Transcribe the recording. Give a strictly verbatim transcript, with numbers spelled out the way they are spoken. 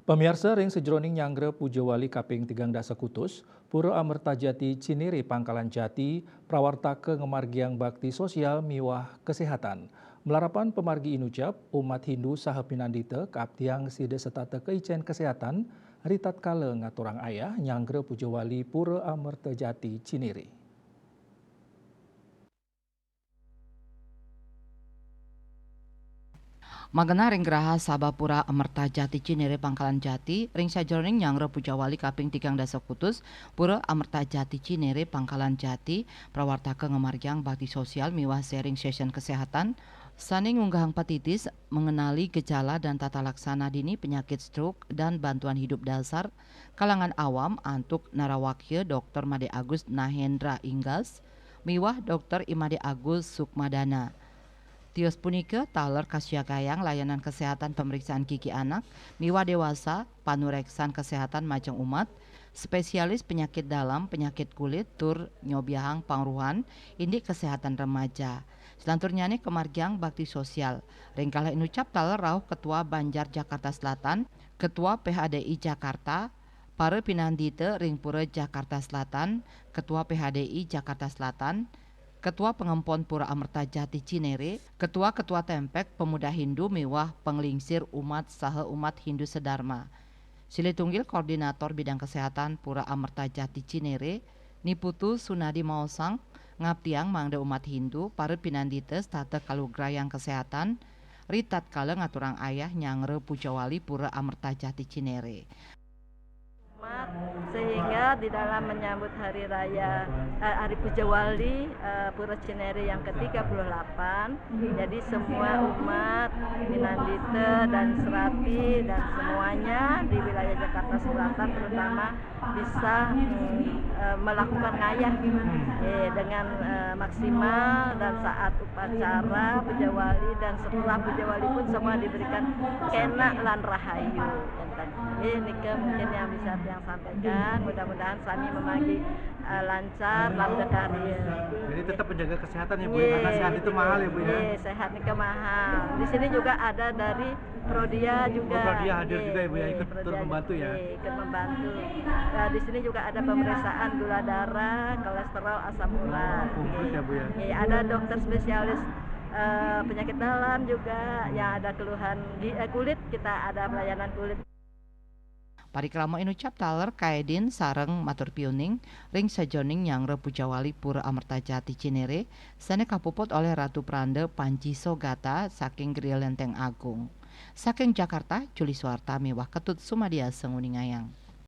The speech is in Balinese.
Pamiarsa, ring sajroning nyanggra pujawali kaping tigang dasa kutus, Pura Amertajati Cinere Pangkalan Jati prawartaka ngamargiang bakti sosial miwah kesehatan. Malarapan pamargi inucap, umat Hindu saha pinandita kaaptiang sida setata kaicen kesehatan, ritatkala ngaturang ayah nyanggra pujawali Pura Amertajati Cinere. Magenah ring Graha Sabha Pura Amertajati Cinere Pangkalan Jati, ring sajroning nyanggra pujawali kaping tigang dasa kutus, Pura Amertajati Cinere Pangkalan Jati prawartaka ngamargiang bakti sosial miwah sharing session kesehatan, sane ngunggahang patitis mengenali gejala dan tata laksana dini penyakit stroke dan bantuan hidup dasar kalangan awam antuk narawakya Doktor Made Agus Nahendra Inggas miwah Doktor Imade Agus Sukmadana. Tios punika taler kasiagayang layanan kesehatan pemeriksaan gigi anak miwah dewasa, panureksan kesehatan majeng umat, spesialis penyakit dalam, penyakit kulit, tur nyobiahang pangruhan indik kesehatan remaja. Selanturnyane kamargiang bakti sosial. Ring kalih inucap taler rauh Ketua Banjar Jakarta Selatan, Ketua P H D I Jakarta, para pinandita ring Pura Jakarta Selatan, Ketua P H D I Jakarta Selatan, Ketua Pengempon Pura Amerta Jati Cinere, Ketua-Ketua Tempek, Pemuda Hindu miwah panglingsir umat saha umat Hindu sedarma. Silih tunggil Koordinator Bidang Kesehatan Pura Amerta Jati Cinere, Ni Putu Sunadi maosang, ngaptiang mangda umat Hindu, para pinandita setata kalugrayang kesehatan, ritatkala ngaturang ayah nyanggra pujawali Pura Amerta Jati Cinere. Umat, sehingga di dalam menyambut hari raya, eh, hari Pujawali, eh, Pura Cinere yang ketiga puluh delapan, jadi semua umat, pinandita dan serapi dan semuanya di wilayah Jakarta Selatan terutama bisa, mm, eh, melakukan ngayah, eh, dengan, eh, maksimal, dan saat upacara Pujawali dan setelah Pujawali pun semua diberikan kenak lan rahayu. Enten. Eh, nika mungkin yang bisa tiang sampaikan. Mudah-mudahan sami mamargi, eh, lancar lan karya. Jadi tetap menjaga kesehatan ya, Bu, ya? Karena sehat itu mahal ya, Bu, ya? Nggih, sehat nika mahal. Di sini juga ada dari Prodia juga. Oh, Prodia hadir juga ya, Bu, ya, ikut turut membantu ya? Nggih, ikut membantu. Nah, di sini juga ada pemeriksaan gula darah, kolesterol, asam urat. Oh, komplit ya, Bu, ya? Nggih, ada dokter spesialis, eh, penyakit dalam juga, yang ada keluhan di, eh, kulit, kita ada pelayanan kulit. Parikrama inucap taler kaedin sareng matur piuning ring sajeroning nyanggra pujawali Pura Amerta Jati Cinere sane kapuput olih Ratu Pranda Panji Sogata saking Griya Lenteng Agung. Saking Jakarta, Juli Suarta miwah Ketut Sumadia sanguningayang.